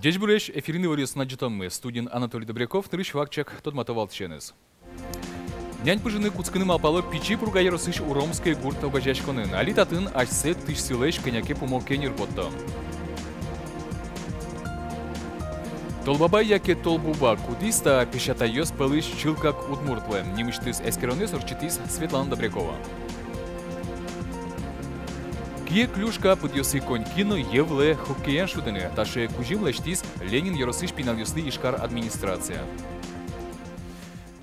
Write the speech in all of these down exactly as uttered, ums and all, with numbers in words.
Ӟечбуресь! Эфирын «Иворъёс» но ӝытонмы. Студиын Анатолий Добряков. Нырысь вакчияк тодмато валтӥсеныз. Нянь пыжыны кутскыны малпало Пичи Пурга ёросысь «Уромское гурт» огазеяськонын. Али татын асьсэ тысьсылэсь кӧня ке пумо кеньыр потто. Толбаба яке Толбуба — кудӥз та песятайёс пӧлысь чылкак удмуртлы? Нимысьтыз эскеронъёс ортчытӥз Светлана Добрякова. Кие клюшка, пыдъёсы коньки но йӧ вылэ хоккеен шудыны. Таӵе кузьым лэсьтӥз Ленин ёросысь пиналъёслы Ижкар администрация.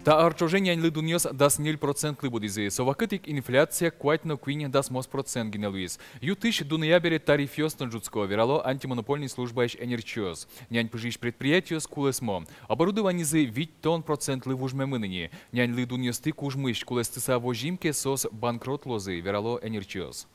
Та ар ӵоже няньлы дунъёс дас ньыль процентлы будӥзы. Со вакытэ ик инфляция куать но куинь дасмос процент гинэ луиз. Ю-тысь дунъя бере тарифъёс но ӝутско, верало антимонопольной службаысь ӧнерчиос. Нянь пыжись предприятиос кулэсмо. Оборудованизы витьтон процентлы вужмемын ини. Няньлы дунъёсты кужмысь кулэстыса возим ке, соос банкрот луозы, верало ӧнерчиос.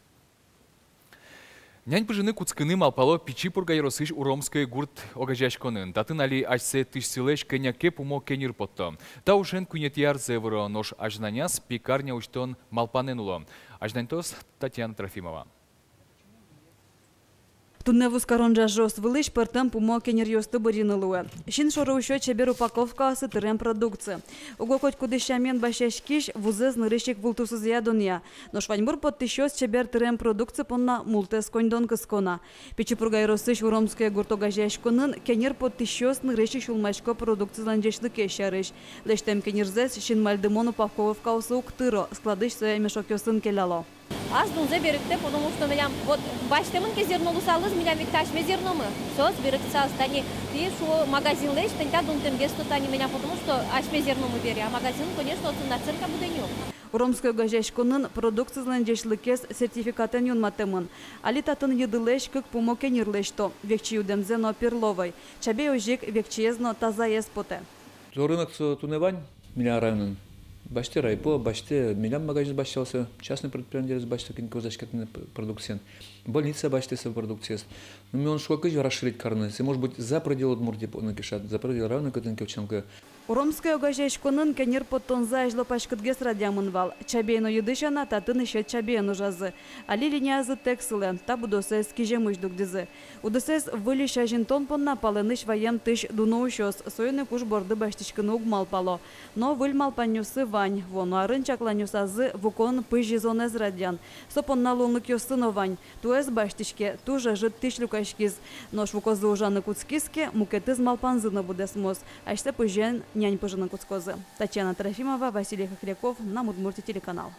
Нянь пыжыны кутскыны малпало Пичи Пурга ёросысь «Уромское гурт» огазеяськонын. Татын али асьсэ тысьсылэсь кӧня ке пумо кеньыр потто. Та ужен куинетӥ арзэ выро, нош азьланяз пекарня усьтон малпанэн уло. Азьланьтоз Татьяна Трофимова. Туннэ вузкарон ӝажыос вылысь пӧртэм пумо кеньыръёсты бырйыны луэ. Син шоры усё чебер упаковкаосы тырем продукция. Уго котькудӥз сямен басьяськись вузэз нырысь ик вылтусызъя дунъя. Нош ваньбур поттӥсьёс чебер тырем продукция понна мултэс коньдон кыско на. Пичи Пурга ёросысь «Уромское гурт» огазеяськонын кеньыр поттӥсьёс нырысь ик сюлмасько продукцизылэн ӟечлыкез сярысь. Лэсьтэм кеньырзэс синмальдымон упаковкаосы уг тыро, складысь сое мешокъёсын келяло. Ас дунзэ берыктэ, потому что милям вот басьтэмын ке зерно луысалыз, милям ведь та асьме зерномы. Соос берыктысалыз, тани тӥ, шуо, магазинлэсь тӥни та дунтэмгес но тани милям, потому что асьме зерномы бере, а магазин, конечно, отын наценка будэ ни ук. «Уромское» огазеяськонын продукцизылэн ӟечлыкез сертификатэн юнматэмын. Али татын йыдылэсь кык пумо кеньыр лэсьто, векчи юдэмзэ но перловой. Чабей озьы ик векчиез но тазаез потэ. Со рынок со туннэ вань милям районын. Басьтэ райпо, басьтэ милям магазинъёс, басьтэ со частный предпринимательёс, басьтэ кин ке ужаське тӥни продукциен. Больница басьтэ со продукциез. Ну, ми, мон шуисько, кызьы расширить карыны. Сое, может быть, за пределы Удмуртии поттыны ке шат, за пределы района кытын ке утчан кулэ. «Уромское» огазеяськонын кеньыр поттонзы азьло паськытгес радъямын вал. Чабей но йыды сяна, татын исет чабеен ужазы. Али линиязы тэк сылэ, та будосэз киземысь дугдӥзы. Удысэз выльысь азинтон понна палэнысь ваем тысь дуноусёс, соин ик уж борды басьтӥськыны уг малпало. Но выль малпанъёссы вань. Вуоно арын чакланъёсазы вукон пызь изонэз радъян. Со понна луонлыкъёссы но вань. Туэз басьтӥське, туж ӧжыт тысь люкаськиз. Нош вукозы ужаны кутскиз ке, мукетыз малпанзы но быдэсмоз. Асьсэ пызен нянь пыжыны кутскозы. Татьяна Трофимова, Василий Хохряков, «Мынам Удмуртие» телеканал.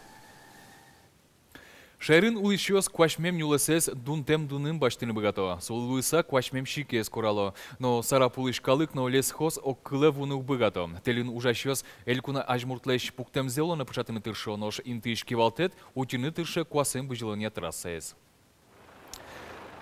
Шаерын улӥсьёс куасьмем нюлэсэз дунтэм дунын басьтыны быгато. Солы луыса куасьмем сикез корало. Но Сарапулысь калык но лесхоз огкылэ вуыны уг быгато. Тэльын ужасьёс элькун азьмуртлэсь пуктэмзэ улонэ пыӵатыны тыршо, нош интыысь кивалтэт утьыны тырше куасэн бызьылонъя трассаез.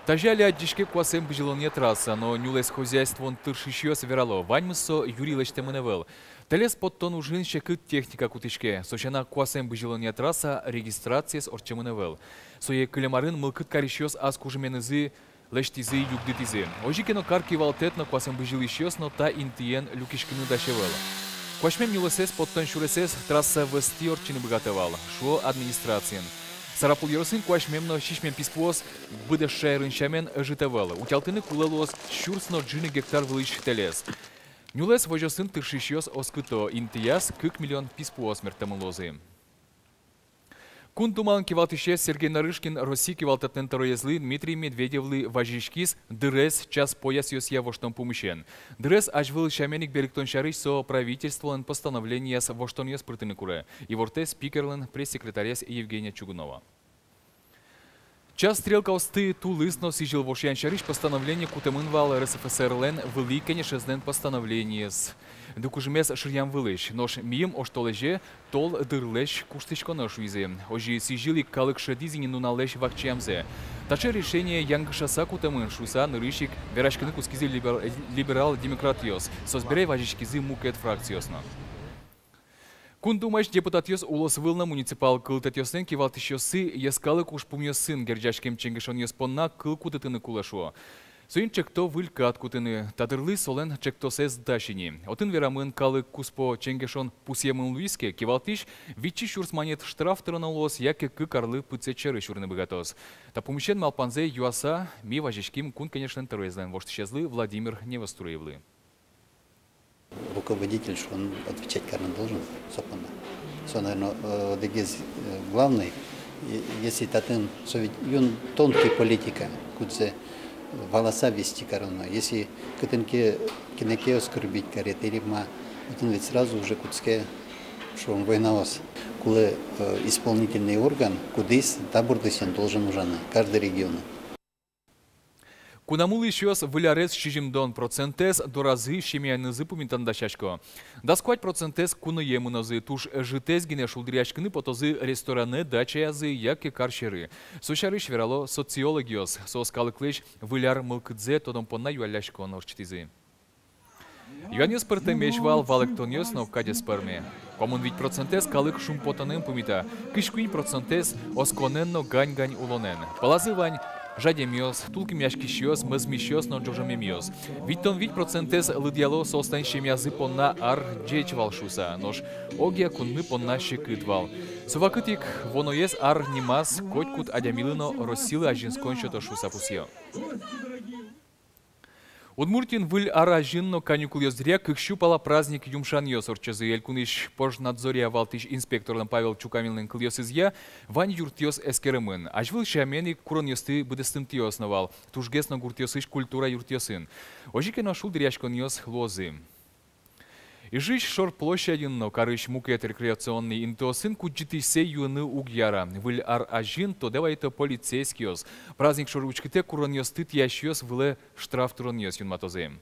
Тазьы али адӟиське куасэн бызьылонъя трасса, но нюлэс хозяйствоын тыршисьёс верало: ваньмыз со юри лэсьтэмын ӧвӧл. Тэлез поттон ужын секыт техника кутӥське. Со сяна, куасэн бызьылонъя трасса регистрациез ортчемын ӧвӧл. Сое кылем арын мылкыд карисьёс ас кужыменызы лэсьтӥзы, югдытӥзы. Озьы ке но кар кивалтэт но, куасэн бызьылӥсьёс но та интыен люкиськыны дась ӧвӧл. Куасьмем нюлэсэз поттон сюресэз трасса вӧзтӥ ортчыны быгатэ вал, шуо администрациын. Сарапул ёросын куасьмем но сисьмем писпуос быдэс шаерын сямен ӧжыт ӧвӧл. Утялтыны кулэ луоз сюрс но ӝыны гектар вылысь тэлез. Нюлэс возёсын тыршисьёс оскыто: интыяз кык миллион писпуос мерттэмын луозы. Кун Думалэн кивалтӥсез Сергей Нарышкин Россия кивалтэтлэн тӧроезлы Дмитрий Медведевлы вазиськиз дырез час поясъёсъя воштон пумысен. Дырез азьвыл сямен ик берыктон сярысь со правительстволэн постановлениез воштонъёс пыртыны куре. Ивортэ спикерлэн пресс-секретарез Евгения Чугунова. Час стрелкаосты тулыс но сӥзьыл вошъян сярысь постановление кутэмын вал РСФСР-лэн Вылӥ Кенешезлэн постановлениез дыкужымез шыръям вылысь. Нош миым оштолэзе тол дырлэсь куштӥськоно шуизы. Озьы сӥзьыл ик калык шӧдӥз ини нуналлэсь вакчиямзэ. Таӵе решение янгышаса кутэмын шуыса нырысь ик вераськыны кутскизы либер-, либерал-демократъёс. Соос бере вазиськизы мукет фракциос но. Кун Думаысь депутатъёс улосвыл но муниципал кылдытэтъёслэн кивалтӥсьёссы йӧскалык ужпумъёсын герӟаськем ченгешонъёс понна кыл кутытыны кулэ, шуо. Соин ӵекто выль кат кутыны. Та дырлы солэн ӵектосэз дась ини. Отын верамын, калык куспо ченгешон пусъемын луиз ке, кивалтӥсь витьсю сюрс манет штраф тыроно луоз, яке кык арлы пытсэт сьӧры сюрыны быгатоз. Та пумысен малпанзэ юаса, ми вазиським Кун Кенешлэн тӧроезлэн воштӥсезлы Владимир Невоструевлы. Руководитель, шуом, отвечать карыны должен со понна. Со, наверно, э, одӥгез, э, главный. И если татын, со ведь юн тонкий политика, кудзэ валаса вести кароно. Если кытын ке кинэ ке оскорбить каре, тӥни ма, отын ведь сразу уже кутске, шуом, войнаос. Кулэ, э, исполнительный орган, кудӥз та бордысен должен ужаны, каждый регионын. Кунамы улӥсьёс Выль арез сизьымдон процентэз доразы семьяенызы пумитаны дасясько. Дас куать процентэз куное мынозы, туж ӧжытэз гинэ шулдыръяськыны потозы ресторанэ, дачаязы яке кар сьӧры. Со сярысь верало социологъёс. Соос калыклэсь Выль ар мылкыдзэ тодон понна юалляськон ортчытӥзы. Юанъёс пӧртэмесь вал, валэктонъёс но кадь ӧз пӧрмы. Куамын вить процентэз калык шумпотонэн пумита, кызь куинь процентэз осконэн но гань-гань улонэн. Пӧлазы вань жадемъёс, тулкымъяськисьёс, мӧзмисьёс но ӝожомемъёс. Витьтон вить процентэз лыдъяло, соослэн семьязы понна ар ӟеч вал шуыса, нош огъя кунмы понна секыт вал. Со вакытэ ик вуоноез ар нимаз котькуд адямилы но Россилы азинскон сётоз шуыса пусъё. Удмуртиын Выль ар азьын но каникулъёс дыръя кык сю пала праздник юмшанъёс ортчозы. Элькунысь пожнадзоръя валтӥсь инспекторлэн Павел Чукаминлэн кылъёсызъя, вань юртъёс эскеремын. Азьвыл сямен ик куронъёсты быдэстымтэос но вал тужгес но гуртъёсысь культура юртъёсын. Озьы ке но шулдыръяськонъёс луозы. Ижысь шор площадьын но карысь мукет рекреационный интыосын кудӟытӥсьсэ юыны уг яра. Выль ар азьын тодэ вайыто полицейскийёс. Праздник шоры учкытэк куронъёсты тӥясьёс вылэ штраф тыронъёс юнматозы.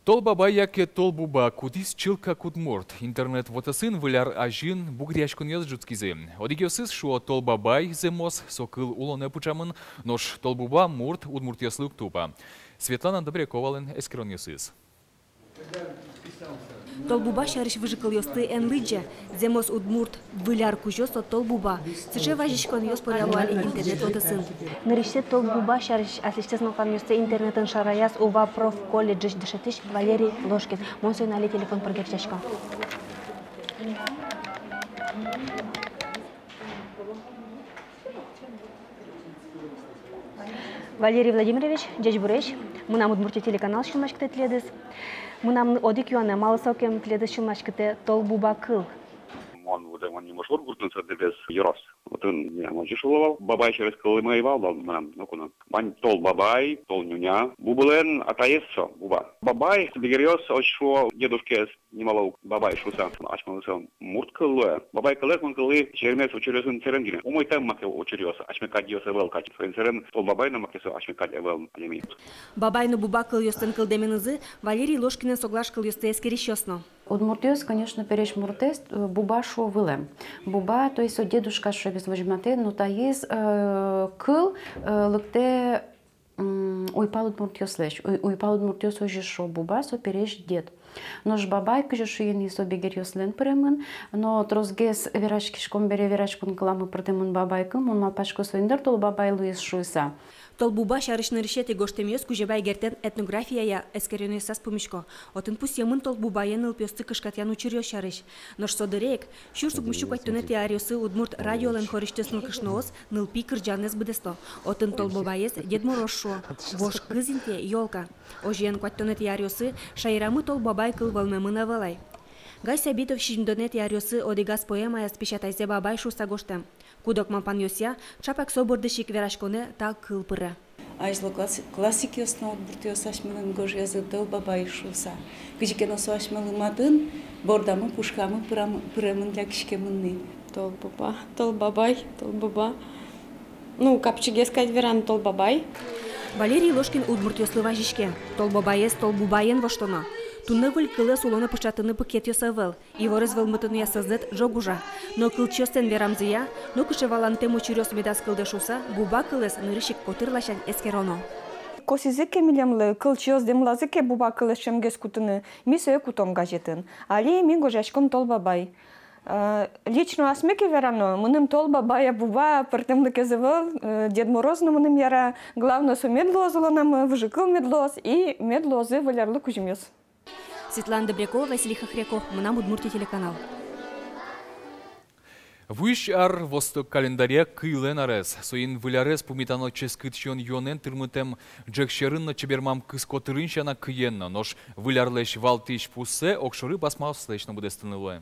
Тол Бабай яке Тол Буба — кудӥз чылкак удмурт? Интернет вотэсын Выль ар азьын бугыръяськонъёс ӝутскизы. Одӥгъёсыз шуо: Тол Бабай зэмос, со кыл улонэ пыӵамын, нош Тол Буба мурт удмуртъёслы уг тупа. Светлана Добряковалэн эскеронъёсыз. Тол Буба сярысь выжыкылъёсты эн лыдӟе. Зэмос удмурт Выль ар кузё — со Тол Буба. Сыӵе вазиськонъёс поръяло али интернет вотэсын. Нырысьсэ Тол Буба сярысь аслэсьтыз малпанъёссэ интернетын шараяз Ува профколледжысь дышетӥсь Валерий Ложкин. Мон соин али телефон пыр герӟасько. Валерий Владимирович, ӟечбуресь! «Мынам Удмуртие» телеканал сюлмаськытэ тӥледыз. Мынам одӥг юанэ: малы сокем тӥледыз сюлмаськытэ Тол Буба кыл? Мон вуттэмын Нимошур гуртын, со одӥгез ёрос. Отын милям озьы шуо вал. Бабай сярысь кылэмы ӧй вал, вал мынам нокуно. Вань Тол Бабай, Тол Нюня. Бубылэн атаез со Буба. Бабай, бигеръёс озьы шуо, дедушкаез нимало ук Бабай шуыса. Асьмелы со мурт кыл луэ. Бабай кылэз мон кылӥ черемес учыръёсын сэрен гинэ. Умойтэм, маке учыръёс, асьме кадьёс ӧвӧл кадь. Соин сэрен Тол Бабай но маке со асьме кадь ӧвӧл адями. Бабай но Буба кылъёслэн кылдэменызы Валерий Ложкинэн соглаш кылъёсты эскерисьёс но. Удмуртъёс, конечно, пересь муртэз, э, Буба шуо вылэм. Буба, то есть со дедушка шуэмез возьматэ, но таиз, э, кыл, э, лыктэ, м, уйпал удмуртъёслэсь. Уй-, уйпал удмуртъёс озьы шуо: Буба — со пересь дед. Нош Бабай, кызьы шуиын, со бигеръёслэн пыремын, но тросгес вераськиськом бере, вераськон кыламы пыртэмын Бабай кыл, мон малпасько, соин дыр Тол Бабай луиз шуыса. Тол Буба сярысь нырысетӥ гожтэмъёс Кузебай Гердлэн этнографияя эскеронъёсаз пумисько. Отын пусъемын Тол Бубаен нылпиосты кышкатъян учыръёс сярысь. Нош со дыре ик сюрс укмыссю куатьтонэтӥ аръёсы удмурт радиолэн хорысьтыз нылкышноос нылпи кырӟанэз быдэсто. Отын Тол Бабаез Дед Мороз шуо, вож кыз интые — ёлка. Озьыен, куатьтонэтӥ аръёсы шаерамы Тол Бабай кыл вӧлмемын ӧвӧл ай. Гай Сабитов сизьымдонэтӥ аръёсы одӥгаз поэмаяз песятайзэ Бабай шуыса гожтэм. Куд-ог малпанъёсъя, чапак со бордысь ик вераськонэ та кыл пыре. Азьло класс-, классикъёс но, удмуртъёс, асьмелэн гожъязы Тол Бабай шуыса. Кызьы ке но со асьмелы матын, бордамы, пушкамы пырам-, пыремын, лякиськемын ни. Тол Буба, Тол Бабай, Тол Буба. Ну, капчигес кадь вераны, Тол Бабай. Валерий Ложкин удмуртъёслы вазиське: Тол Бабаез Тол Бубаен воштоно. Туннэ выль кылэз улонэ пыӵатыны пыкетъёс ӧвӧл. Иворез вӧлмытонъя сӧзнэт ӝог ужа. Но кылчиослэн верамзыя, нокыӵе валантэм учыръёс медаз кылдэ шуыса, Буба кылэз нырысь ик котыр ласянь эскероно. Косӥзы ке милемлы, кылчиос дэмлазы ке Буба кылэз ӵемгес кутыны, ми сое кутом газетын. Али ми гожъяськом Тол Бабай. Э, лично асме ке верано, мыным тол бабая-буба пӧртэмлыкез ӧвӧл, э, Дед Мороз но мыным яра, главное, со мед луоз улонамы, выжыкыл мед луоз и мед луозы Выль арлы кузьымъёс. Светлана Добрякова, Василий Хохряков, «Мынам Удмуртие» телеканал. Вуись ар — восток календаря кыйлэн арез. Соин Выль арез пумитано ческыт сиён-юонэн тырмытэм ӝӧк сьӧрын но чебермам кыз котырын сяна кыен но. Нош Выль арлэсь валтӥсь пуссэ огшоры басмаослэсь но быдэстыны луэ.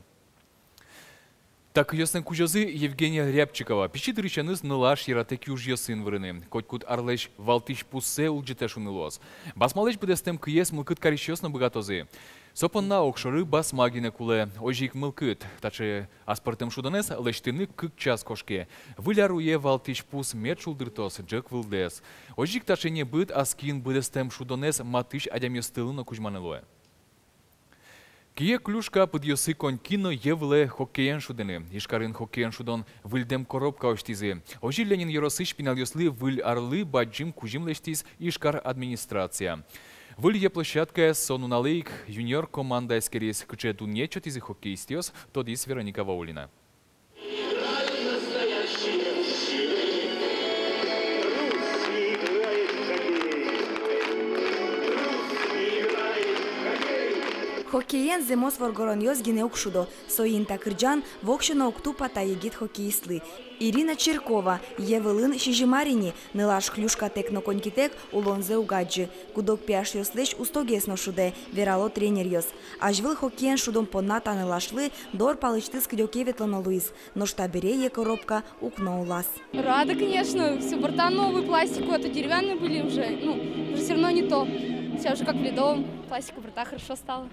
Та кыйёслэн кузёзы Евгения Рябчикова. Пичи дырысеныз нылаш яратэ киужъёсын вырыны. Котькуд арлэсь валтӥсь пуссэ улӟытэ шуыны луоз. Басмалэсь быдэстэм кыез мылкыд карисьёс но быгатозы. Со понна огшоры басма гинэ кулэ. Озьы ик мылкыд таӵе аспӧртэм шудонэз лэсьтыны кык час кошке. Выль ар уе валтӥсь пус мед шулдыртоз ӝӧк вылдэс. Озьы ик таӵе небыт ас киын быдэстэм шудонэз матысь адямиостылы но кузьманы луэ. Кие клюшка, пыдъёсы коньки но йӧ вылэ хоккеен шудыны. Ижкарын хоккеен шудон выльдэм коробка усьтӥзы. Озьы Ленин ёросысь пиналъёслы Выль арлы бадӟым кузьым лэсьтӥз Ижкар администрация. Выль йӧ площадкаез со нуналэ ик юниор команда эскериз. Кыӵе дунъет сётӥзы хоккеистъёс, тодӥз Вероника Ваулина. Хоккеен зэмос воргоронъёс гинэ уг шудо. Соин та кырӟан воксё но уг тупа та егит хоккеистлы. Ирина Чиркова йӧ вылын сизьым ар ини, нылаш клюшкатэк но конькитэк улонзэ уг адӟы. Кудог пияшъёслэсь устогес но шудэ, верало тренеръёс. Азьвыл хоккеен шудон понна та нылашлы дор палысьтыз кыдёке ветлоно луиз. Нош табере йӧ коробка укно улаз. Рада, конечно, всё борта новый, пластиковый, а то деревянные были уже. Ну, уже всё равно не то. Сейчас уже как в Ледовом, пластиковая борта, хорошо стало.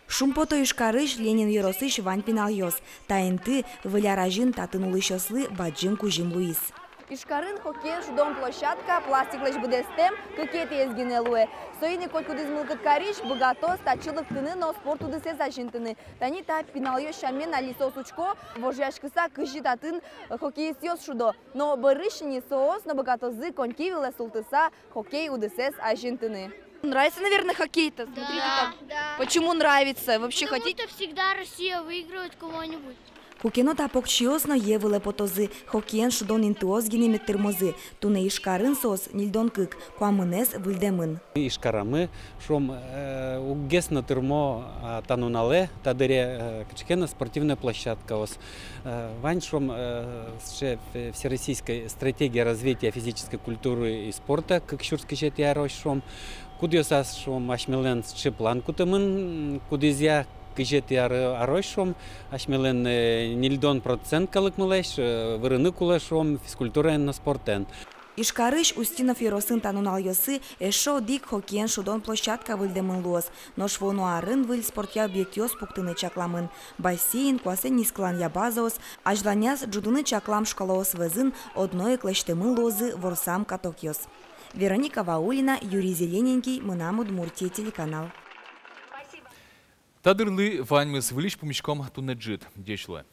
Шумпото Ижкарысь, Ленин ёросысь вань пиналъёс. Та инты Выль ар азьын татын улӥсьёслы бадӟым кузьым луиз. Ижкарын хоккеен шудон площадка пластиклэсь быдэстэм, кыкетӥез гинэ луэ. Соин ик котькудӥз мылкыд карись быгатоз татчы лыктыны но спорт удысэз азинтыны. Тани та пиналъёс сямен али соос учко, вожъяськыса, кызьы татын хоккеистъёс шудо. Но бӧрысь ини соос но быгатозы коньки вылэ султыса хоккей удысэз азинтыны. Нравится, наверное, хоккей-то? Смотрите, да, как. Да. Почему нравится? Вообще хотите? Потому что всегда Россия выигрывает кого-нибудь. Куке но та покчиос но йӧ вылэ потозы, хоккеен шудон интыос гинэ мед тырмозы. Туннэ Ижкарын соос ньыльдон кык, куамынэз выльдэмын. Ижкарамы, шуом, э, уггес но тырмо, а, та нуналэ та дыре, э, кыӵе ке но спортивной площадкаос. Э, вань, шуом, э, сыӵе фе-, всероссийской стратегия развития физической культуры и спорта кык сюрс кызетӥ арозь, шуом. Кудъёсаз, шуом, асьмелэн сыӵе план кутэмын, кудӥзъя кызетӥ ар-, арозь, шуом, асьмелэн, э, ньыльдон процент калыкмылэсь, э, вырыны кулэ, шуом, физкультураен но спортэн. Ижкарысь Устинов ёросын та нуналъёсы эшшо одӥг хоккеен шудон площадка выльдэмын луоз. Нош вуоно арын выль спортъя объектъёс пуктыны чакламын. Бассейн, куасэн нискыланъя базаос, азьланяз ӝутыны чаклам школаос вӧзын одно ик лэсьтэмын луозы ворсам катокъёс. Вероника Ваулина, Юрий Зелененький, «Мынам Удмуртие» телеканал. Та дырлы ваньмыз. Выльысь пумиськом туннэ ӝыт. Ӟеч луэ.